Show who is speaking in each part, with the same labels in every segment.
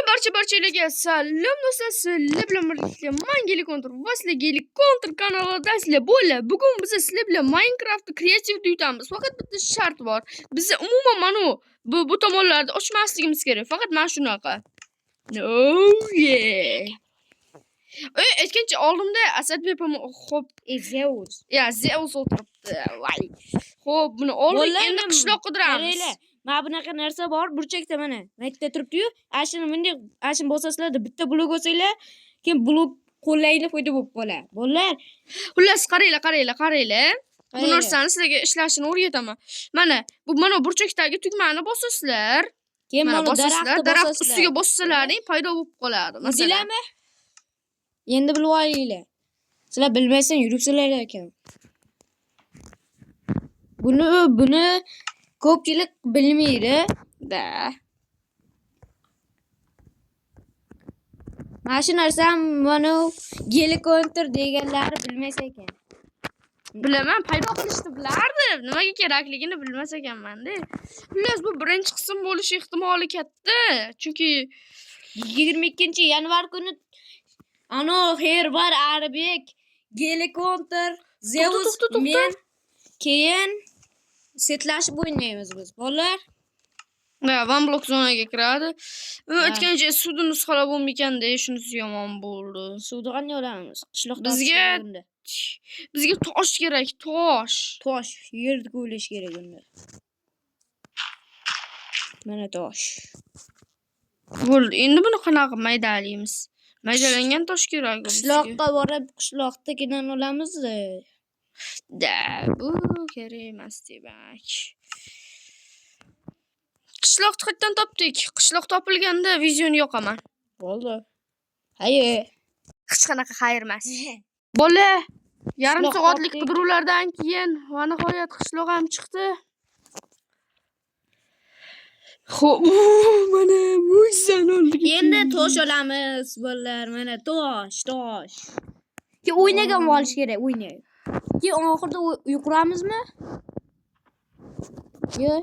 Speaker 1: Barcha-barchalarga salom do'stlar, sizlar bilan birgalikda men Gelikonter va sizlar Gelikonter kanalidasizlar. Bo'ldi. Bugun biz sizlar bilan Minecraft kreativda yutamiz. Faqat bitta shart bor. Biz umuman mana bu tomonlarda ochmasligimiz kerak. Faqat mana shunaqa. Oh yeah. Aytgancha oldimda Asadbek xo'p,
Speaker 2: Zeus.
Speaker 1: Ya Zeus o'tiribdi. Voy. Xo'p, buni oldik, endi qishloq qidiramiz.
Speaker 2: Mana bunaqa narsa bor, burchakda mana. Maytda turibdi-yu. Ashuni bunday, ashuni bosasizlarda bitta blok olsanglar, keyin blok qo'llanglar foyda bo'lib qoladi. Bolalar,
Speaker 1: xullas qaranglar. Bu narsani sizlarga ishlashini o'rgataman. Mana bu mana burchakdagi tugmani bosasizlar.
Speaker 2: Keyin
Speaker 1: mana
Speaker 2: bosasizlar,
Speaker 1: daraxt ustiga bossalaring paydo bo'lib qoladi. Masalan.
Speaker 2: Endi bilib olinglar. Sizlar bilmaysan yuribsizlar ekan. Buni ko'pchilik bilmaydi.
Speaker 1: Da.
Speaker 2: Mana shu narsam mana Gelikonter deganlari bilmas ekan.
Speaker 1: Bilaman, paydo qilishni bilardim. Nimaga kerakligini bilmas ekanman-da. Xullas, bu birinchi qism bo'lishi ehtimoli katta. Chunki
Speaker 2: 22-yanvar kuni ano Herbar Arbek, Gelikonter, Zeus, men keyin setlashib o'ynaymiz biz. Bolalar.
Speaker 1: Ha, One Block zonaga kiradi. O'tgancha suvni nusxalab bo'lmaykan-da, shunisi yomon bo'ldi.
Speaker 2: Suvni qanday olamiz? Qishloqda
Speaker 1: bizga tosh kerak, tosh.
Speaker 2: Tosh, yerni ko'ylash kerak unda. Mana tosh.
Speaker 1: Bo'ldi. Endi buni qanaqa maydalaymiz? Maydalangan tosh kerak bizga.
Speaker 2: Qishloqqa borib, qishloqdagidan olamiz.
Speaker 1: Da, bu kerak emas demak. Qishloqni qayerdan topdik? Qishloq topilganda videoni yoqaman.
Speaker 2: Bo'ldi. Xayr.
Speaker 1: Hech qanaqa xayr emas. Bola, yarim soatlik qidiruvlardan keyin va nihoyat qishloq ham chiqdi. Xo'p, mana mo'jizani oldik.
Speaker 2: Endi tosh olamiz, bolalar. Mana tosh, tosh. Keyin o'ynagan olish kerak, o'ynay. Keyin oxirida uy quramizmi? Ye.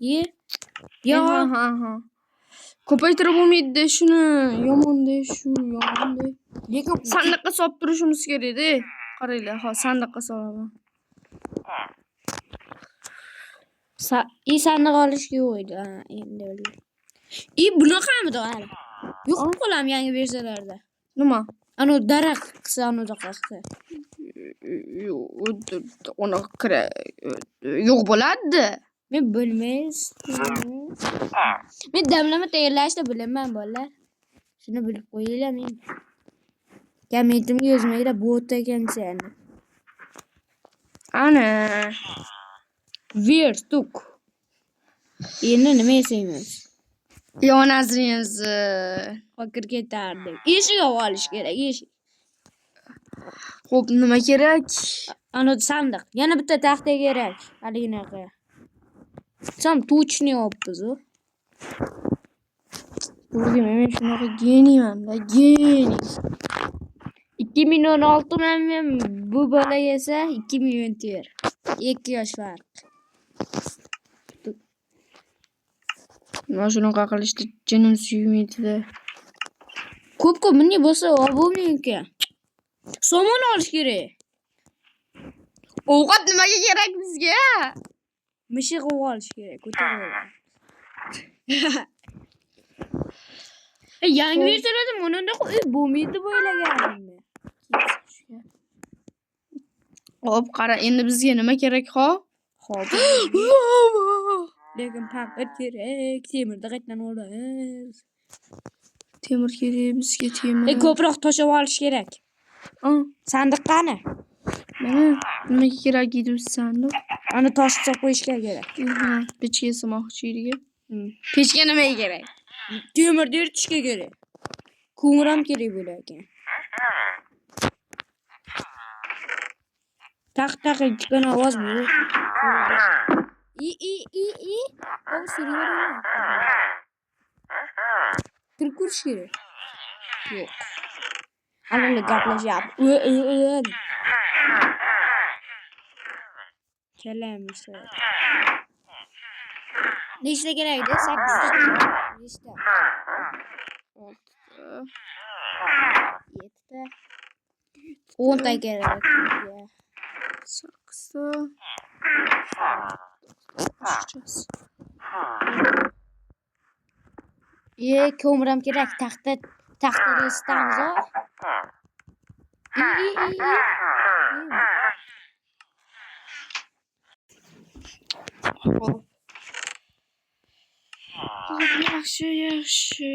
Speaker 2: Ye. Yo.
Speaker 1: Ha. Ko'paytirib bo'lmaydi shuni. Yomonda shu, yomonda.
Speaker 2: Lekin
Speaker 1: sandiqqa solib turishimiz kerak-da. Qaranglar, hozir sandiqqa solaman.
Speaker 2: Sandiq olishga yo'q edi. Ha, endi bildim. Bunaqamidi hali? Yo'q bo'lib qoladimi yangi versiyalarda?
Speaker 1: Nima?
Speaker 2: Ano daraxt qilsa, ano qilsa.
Speaker 1: Yo'q, uni yo'q bo'ladi.
Speaker 2: Men bilmayman. Men damlama tayyorlashni bilaman, bolalar. Shuni bilib qo'yinglar men. Kommentimga yozmanglar, bot ekansan.
Speaker 1: Ana.
Speaker 2: Vertuk. Endi nima yasaymiz?
Speaker 1: Yonazringiz.
Speaker 2: Hokir ketardik. Eshik olish kerak, eshik.
Speaker 1: Xo'p, nima kerak?
Speaker 2: Ana sandiq. Yana bitta taxta kerak. Haliginaqa. Sam tuchni olibmiz u.
Speaker 1: To'g'ri, men shunaqa geniyman-da, geniy.
Speaker 2: 2016 men bu bola esa 2014. 2 yosh farq.
Speaker 1: Nima shunaqa qilishdi, jinim suymaydi-da.
Speaker 2: Ko'p-ko'p bunday bo'lsa bo'lmaydi ekan. Somon olish kerak.
Speaker 1: Ovqat nimaga kerak bizga?
Speaker 2: Mishiq olish kerak, ko'tarib olamiz. Yangi versiyalarda bunday bo'lmaydi deb o'ylagandim.
Speaker 1: Hop, qara, endi bizga nima kerak, hop?
Speaker 2: Hop. Lekin paxta kerak, temirni qayerdan olamiz?
Speaker 1: Temir kerak bizga, temir.
Speaker 2: Ko'proq tosh olish kerak. Sandiq qani?
Speaker 1: Mana nimaga kerak edi o'zi sandiq?
Speaker 2: Ana tosh solib qo'yishga kerak.
Speaker 1: Pechka yasamoqchi edik. Pechka nimaga kerak?
Speaker 2: Temirni eritishga kerak. Ko'mir ham kerak bo'lar ekan. Taq-taq etgan ovoz bu. I. O suriyor. Kirib ko'rish kerak. Yo'q. Hali gaplashyapti. Kalam ishlayapti. Nechta kerak edi? 8 ta. Nechta? 10 ta kerak.
Speaker 1: 8 ta. Qo'shamiz.
Speaker 2: Ye, ko'mir ham kerak. Taxta isitamiz, o. I.
Speaker 1: Hop. Yaxshi, yaxshi.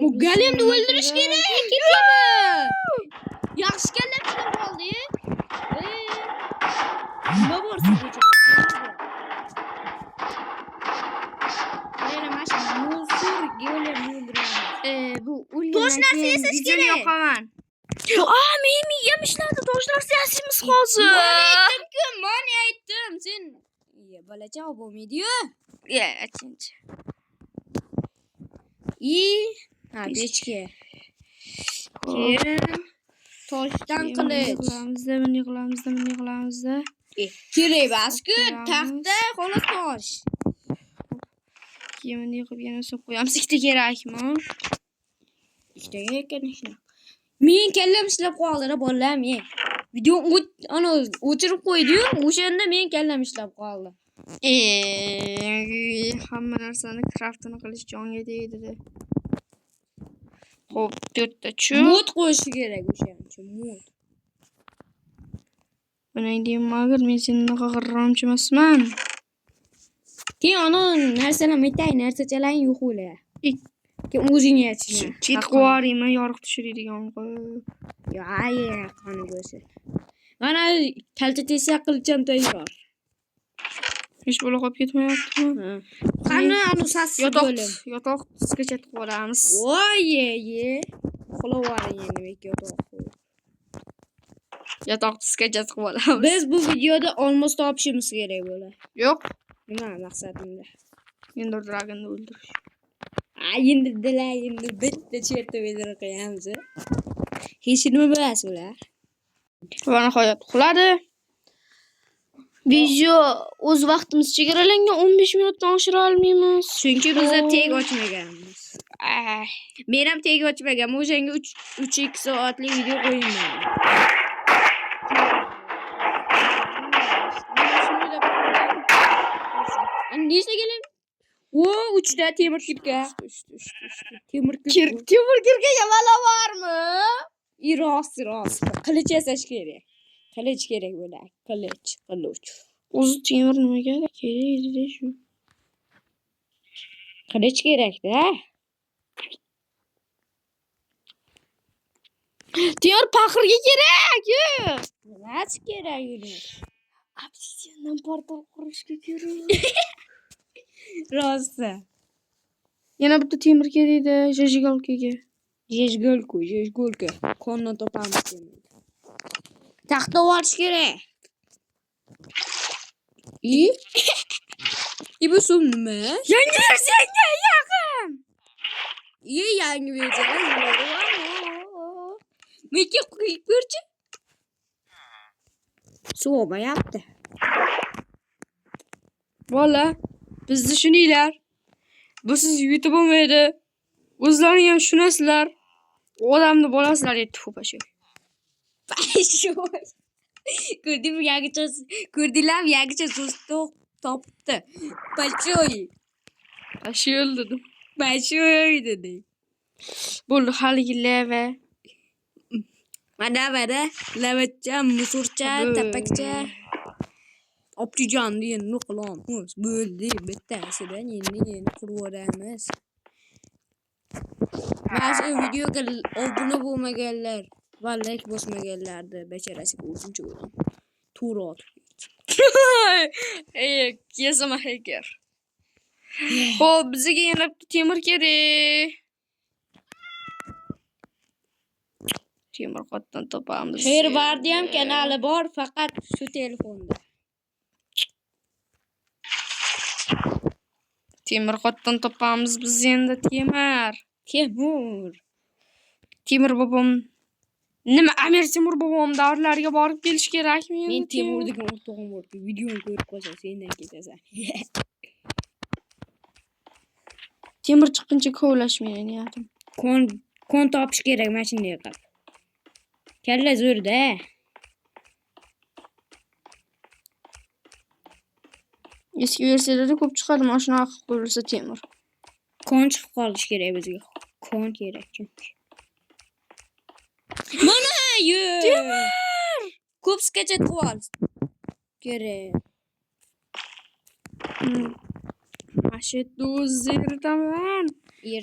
Speaker 2: Bu golemni o'ldirish kerak, ketdimi? Yaxshi kallam ishlab qoldi. Nima bor sizga ichida? Mana mana shu musur golemni o'ldiramiz.
Speaker 1: Bu
Speaker 2: Tosh narsa yasash
Speaker 1: videoni
Speaker 2: kerak.
Speaker 1: yoqaman. Aa, men miyam ishladi. Tosh narsa yasaymiz hozir.
Speaker 2: Men aytdim-ku, men aytdim. Sen Ye, bolacha bo'lmaydi-yu.
Speaker 1: Ya, achinchi.
Speaker 2: I, ha, pechka.
Speaker 1: Keyin
Speaker 2: Toshdan qilich.
Speaker 1: Qilamiz-da, bunday qilamiz-da, bunday qilamiz-da.
Speaker 2: Kerak emas-ku,
Speaker 1: Qo'yamiz.
Speaker 2: taxta, xolos tosh.
Speaker 1: Keyin bunday qilib yana solib qo'yamiz. Ikkita kerakmi?
Speaker 2: Ikkitaga ekan ishla. Men kallam ishlab qoldi, bolalar, men. Video ana o'chirib qo'ydi-yu, o'shanda men kallam ishlab qoldi.
Speaker 1: Hamma narsani craftini qilish jonga tegdi. Xo'p, 4 ta cho'p.
Speaker 2: Mod qo'yish kerak o'shaning uchun, mod.
Speaker 1: Buni deyman, men seni unaqa g'irromchi emasman.
Speaker 2: Keyin ana narsalar metay narsachalaring yo'q o'la. Keyin o'zing yechishing.
Speaker 1: Chet qo'yarman, yorug' tushiradigan qilib.
Speaker 2: Yo, ay, qoni bo'lsin. Mana kalta tesa qilicham tayyor.
Speaker 1: Hech bo'la qolib ketmayaptimi?
Speaker 2: Qani anu sassiz
Speaker 1: Yotoq,
Speaker 2: bo'lim.
Speaker 1: yotoq skachat qilib olamiz.
Speaker 2: Voy, ye, ye. Uxlab yuboring endi menga yotoq.
Speaker 1: Yotoq skachat qilib olamiz.
Speaker 2: Biz bu videoda olmos topishimiz kerak bo'ladi.
Speaker 1: Yo'q,
Speaker 2: Nima maqsadimda?
Speaker 1: Ender Dragon'ni o'ldirish.
Speaker 2: Ay, endi dilay, endi bitta chertib o'ldirib qo'yamiz. Hech nima emas ular.
Speaker 1: Va nihoyat uxladi. Video o'z vaqtimiz chegaralangan 15 minutdan oshira olmaymiz.
Speaker 2: Chunki biz tek ochmaganmiz.
Speaker 1: Ah,
Speaker 2: Men ham tek ochmaganman. O'shanga 3-2 soatlik video qo'ymayman.
Speaker 1: Shuni o'ylab turdim.
Speaker 2: Ana nechta keling? O, 3 ta temir kirka.
Speaker 1: Uchta.
Speaker 2: Temir kirka.
Speaker 1: Temir kirkaga balo bormi?
Speaker 2: I rost, rost. Qilich yasash kerak. Qilich kerak bo'ladi. Qilich, qilich.
Speaker 1: O'zi temir nimaga kerak edi shu?
Speaker 2: Qilich kerak-da.
Speaker 1: Temir paxirga kerak.
Speaker 2: Nimasi kerak uni?
Speaker 1: Obsidiandan portal qurishga kerak.
Speaker 2: Rosti.
Speaker 1: Yana bitta temir kerak edi, jajgalkaga.
Speaker 2: Jejgolku, jejgolka. Konni topamiz endi. Taxta olish kerak. I? I bu suv nima?
Speaker 1: Yangi versiyaga yaqin.
Speaker 2: I yangi versiya. Menga quyib ko'rchi. Suv olmayapti.
Speaker 1: Bola, bizni shuninglar. Bu siz YouTube bo'lmaydi. O'zlaring ham tushunasizlar. Odamni bolasizlar deb pashu.
Speaker 2: Shu. Ko'rdingmi yangicha, ko'rdinglarmi yangicha so'z topibdi. Pashoy.
Speaker 1: Pashu dedim.
Speaker 2: Pashoy dedi.
Speaker 1: Bo'ldi, haligi lava.
Speaker 2: Mana mana lavacha, musurcha, tapakcha. Obchijonni endi qilamiz. Bo'ldi, bittasidan endi qurib yuboramiz. Mana shu videoga obuna bo'lmaganlar va like bosmaganlarni basharasiga o'zimcha o'zim to'g'ri otib
Speaker 1: Ey, kesama hacker. Xo'p, bizga yana bitta temir kerak. Temir qayerdan topamiz?
Speaker 2: Xervardi ham kanali bor, faqat shu telefonda.
Speaker 1: Temir qayerdan topamiz biz endi temir?
Speaker 2: Temur.
Speaker 1: Temur bobom nima Amir Temur bobom davrlariga borib kelish kerakmi endi?
Speaker 2: Men Temur degan o'rtog'im bor. Videoni ko'rib qolsa sendan ketasan.
Speaker 1: Temir chiqquncha kovlash meni niyatim.
Speaker 2: Kon topish kerak mana shunday qilib. Kalla zo'rda.
Speaker 1: Eski versiyalarda ko'p chiqadi, mana shunaqa qilib qo'yilsa temir.
Speaker 2: Kon chiqib qolishi kerak bizga. Kon kerak chunki. Mana yo.
Speaker 1: Temir!
Speaker 2: Ko'p skachat qilib ol. Kerak.
Speaker 1: Mana shu yerda o'zi eritaman.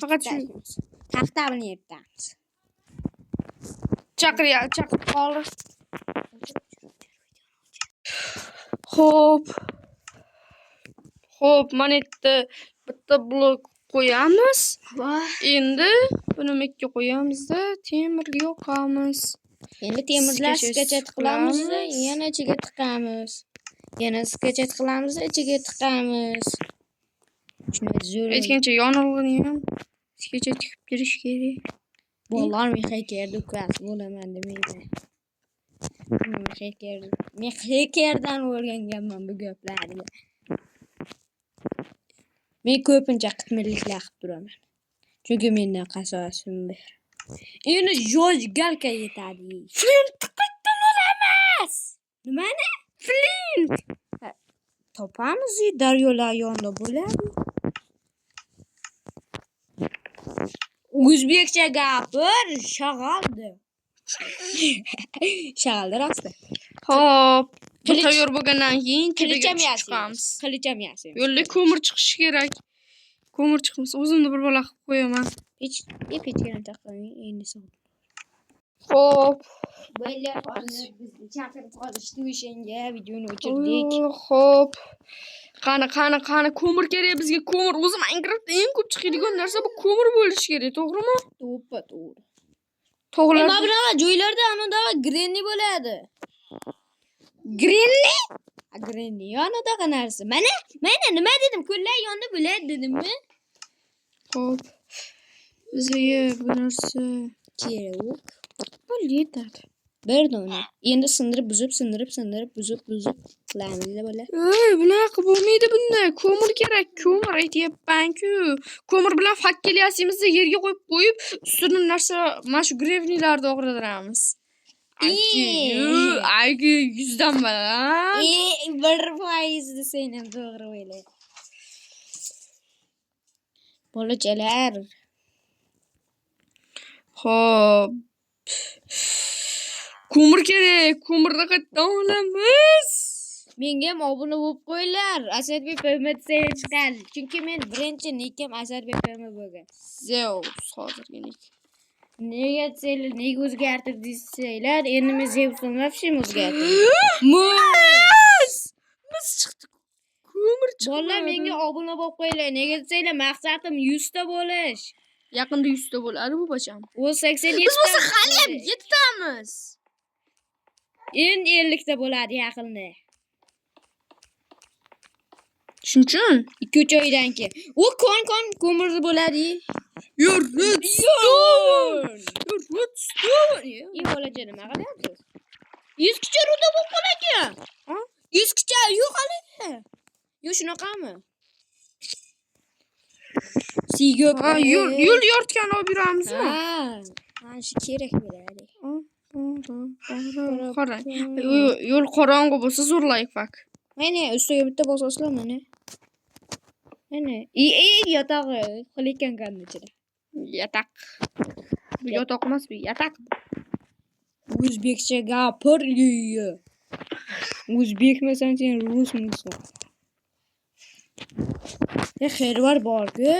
Speaker 1: Faqat shu-
Speaker 2: Eritamiz. Taxta bilan eritamiz.
Speaker 1: Chaqir, chaqir qol. Xo'p. Xo'p, mana yerda bitta blok qo'yamiz.
Speaker 2: Voh.
Speaker 1: Endi buni mekka qo'yamizda temir yoqamiz.
Speaker 2: Endi temirlar
Speaker 1: Skachat
Speaker 2: skachat qilamiz,
Speaker 1: qilamiz.
Speaker 2: yana ichiga tiqamiz. Yana skachat qilamiz, ichiga tiqamiz. Shunday zo'r.
Speaker 1: Aytgancha yonilg'ini ham ichgacha tiqib turish kerak.
Speaker 2: Bolalar men xekerni ukasi bo'laman demayman. Men xeker, men xekerdan o'rganganman bu gaplarni. Men ko'pincha qitmirliklar qilib turaman. Chunki mendan qasosim bor. Endi jojgalka yetadi.
Speaker 1: Flint qayerdan olamiz?
Speaker 2: Nimani?
Speaker 1: Flint.
Speaker 2: Topamiz, daryolar yonida bo'ladi. O'zbekcha gapir, shag'aldi. Shag'aldi rosti.
Speaker 1: Xo'p, bu
Speaker 2: Qilich-
Speaker 1: tayyor bo'lgandan keyin
Speaker 2: Qilich
Speaker 1: tepaga
Speaker 2: ham
Speaker 1: tushib
Speaker 2: yasaymiz.
Speaker 1: chiqamiz.
Speaker 2: Qilich ham yasaymiz.
Speaker 1: Yo'lda ko'mir chiqishi kerak. Ko'mir chiqmasa o'zimni bir bola qilib qo'yaman.
Speaker 2: Hech pechkani taqmang, endi sog'.
Speaker 1: Xo'p.
Speaker 2: Bolalar hozir bizni chaqirib qolishdi o'shanga videoni o'chirdik.
Speaker 1: Xo'p. Qani, qani, qani ko'mir kerak bizga ko'mir. O'zi Minecraftda eng ko'p chiqadigan narsa bu ko'mir bo'lishi kerak, to'g'rimi?
Speaker 2: To'ppa to'g'ri.
Speaker 1: Tog'lar.
Speaker 2: Mana bunaqa joylarda anaqa grenni bo'ladi.
Speaker 1: Grenli?
Speaker 2: Grenni anaqa narsa. Mana, mana nima dedim? Ko'llar yonida bo'ladi dedimmi?
Speaker 1: Xo'p. Bizga bu narsa
Speaker 2: Kerak.
Speaker 1: bo'ldi yetadi.
Speaker 2: Bir dona. Endi sindirib buzib, sindirib, sindirib, buzib, buzib qilamiz bola.
Speaker 1: Ey, bunaqa bo'lmaydi bunda. Ko'mir kerak, ko'mir aytyapman-ku. Ko'mir bilan fakkel yasaymizda yerga qo'yib qo'yib, ustini narsa mana shu grevnilarni og'ridiramiz. Ayki, yuzdan baland.
Speaker 2: 1% desang ham to'g'ri o'ylayman. Bolachalar.
Speaker 1: Xo'p. Ko'mir kerak. Ko'mirni qayerdan olamiz?
Speaker 2: Menga ham obuna bo'lib qo'yinglar. Asadbek PM desanglar chiqadi. Chunki men birinchi nikim Asadbek PM bo'lgan.
Speaker 1: Zeus hozirgi nik.
Speaker 2: Nega desanglar, nega o'zgartirdi desanglar, endi men Zeusni вообще o'zgartirdim.
Speaker 1: Mis! Mis chiqdi. Ko'mir chiqdi.
Speaker 2: Bolalar menga obuna bo'lib qo'yinglar. Nega desanglar, maqsadim 100 ta bo'lish.
Speaker 1: Yaqinda 100 ta bo'ladi bu bacham.
Speaker 2: U 87
Speaker 1: Biz bo'lsa hali ham 7 tamiz.
Speaker 2: Endi 50 ta bo'ladi yaqinda.
Speaker 1: Shuning uchun
Speaker 2: 2-3 oydan keyin. U kon ko'mir bo'ladi.
Speaker 1: Yer redstone. Yer redstone.
Speaker 2: Ey bolacha nima qilyapsiz? Eskicha ruda bo'lib qoladi.
Speaker 1: Ha?
Speaker 2: Eskicha yo'q hali. Yo'q shunaqami? Sigib.
Speaker 1: Ha, yo'l yoritgan olib yuramizmi?
Speaker 2: Ha. Mana shu kerak bo'ladi.
Speaker 1: Qarang. Yo'l qorong'u bo'lsa zo'r layfhak.
Speaker 2: Mana ustiga bitta bosasizlar mana. Mana. Yotog'i qilayotgan kanni ichida.
Speaker 1: Yotoq. Bu yotoq emas, bu yotoq.
Speaker 2: O'zbekcha gapir. O'zbekmisan sen, rusmisan? Xervar bor-ku.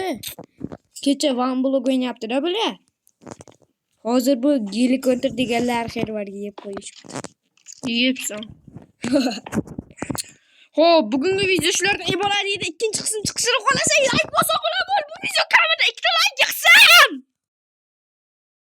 Speaker 2: Kecha Van Blog o'ynayapti-da bular. Hozir bu gelikonter deganlar Xervarga yeb qo'yishibdi.
Speaker 1: Yebsan. Xo'p, bugungi video shulardan iborat edi. Ikkinchi qism chiqishini xohlasang, like bosa qo'la bo'l. Bu video kamida 2 ta like yig'sin.